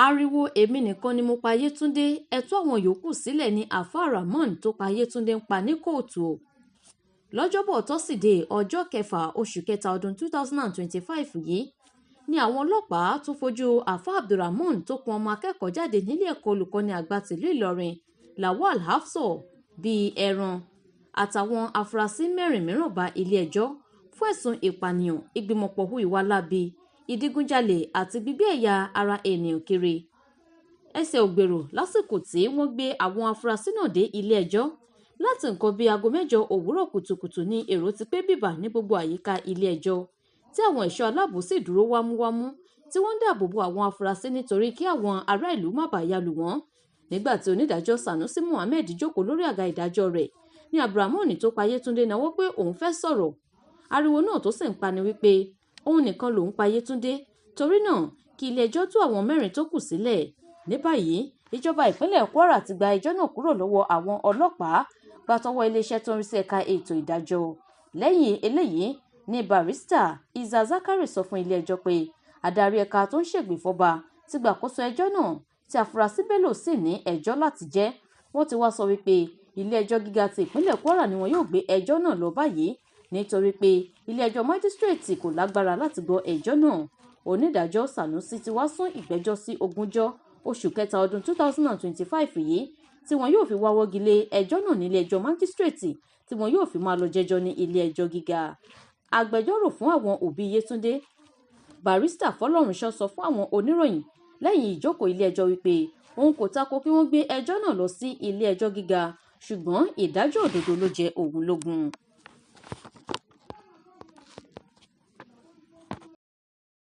Ariwo èmi nìkan ni mo pa Yétúndé, ẹ tú àwọn yòókù sílẹ̀ ní Àfáà Ramón tó pa Yétúndé ń pa ní kóòtù. Lọ́jọ́bọ̀ tọ́sídẹ̀ẹ́ ọjọ́ kẹfà oṣù kẹta ọdún 2025 yìí ni àwọn ọlọ́pàá tún fojú Àfáà Abdulrahman tó kun ọmọ akẹ́kọ̀ọ́ jáde nílé ẹ̀kọ́ olùkọ́ni àgbà tìlú Ìlọrin Lawal Hafsat bíi ẹran àtàwọn afurasí mẹ́rin mìíràn bá ilé-ẹjọ́ fún ẹ̀sùn ìpànìyàn, ìgbìmọ̀pọ̀ hu ìwà láabi, ìdígunjalè àti gbígbé ẹ̀yà ara ènìyàn kiri. Ẹsẹ̀ ò gbèrò lásìkò tí wọ́n gbé àwọn afurasí náà dé ilé-ẹjọ́. Láti nǹkan bíi aago mẹ́jọ òwúrọ̀ kùtùkùtù ni èrò ti pé bíbà ní gbogbo àyíká ilé-ẹjọ́, tí àwọn ẹ̀ṣọ́ aláàbò sì dúró wámúwámú tí wọ́n ń dáàbò bo àwọn afurasí nítorí kí àwọn ará ìlú má bàa ya lù wọ́n. Nígbà tí onídàájọ́ Sanusi Muhammed jókòó lórí àga ìdájọ́ rẹ̀ ní Abdulrahman tó pa Yétúndé nawọ́ pé òun fẹ́ sọ̀rọ̀. Ariwo náà tó sì ń pa ni wípé òun nìkan lòún pa Yétúndé, torí náà kí ilé-ẹjọ́ tú àwọn mẹ́rin tó kù sílẹ̀. Ní báyìí, ìjọba ìpínlẹ̀ Kwara ti gba ẹjọ́ náà kúrò lọ́wọ́ àwọn ọlọ́pàá gbà tọwọ́ iléeṣẹ́ tó ń rí sí ẹ̀ka ètò ìdájọ́. Lẹ́yìn eléyìí ní Barrister Isa Zakari sọ fún ilé-ẹjọ́ pé adarí ẹ̀ka tó ń ṣègbèfọ́ba ti gbàkóso ẹjọ́ náà tí afurasí Bello sì ní ẹjọ́ láti jẹ́. Wọ́n ti wá sọ wípé ilé-ẹjọ́ gíga ti ìpínlẹ̀ Kwara ni wọn yóò gbé ẹjọ́ náà lọ báyìí nítorí pé ilé-ẹjọ́ májísíréètì kò lágbára láti gbọ́ ẹjọ́ náà. Onídàájọ́ Sanusi ti wá sún ìgbẹ́jọ́ sí ogúnjọ́ oṣù kẹta ọdún 2025 yìí tí wọn yóò fi wá wọ́gi lé ẹjọ́ náà nílé-ẹjọ́ májísíréètì tí wọn yóò fi máa lọ jẹ́jọ́ ní ilé-ẹjọ́ gíga. Agbẹjọ́rò fún àwọn òbí Yétúndé, Barrister Fọlọ́runṣọ́ sọ fún àwọn oníròyìn lẹ́yìn ìjókòó ilé-ẹjọ́ wípé òun kò tako kí wọ́n gbé ẹjọ́ náà lọ sí ilé-ẹjọ́ gíga, ṣùgbọ́n ìdájọ́ òdodo ló jẹ òun lógún.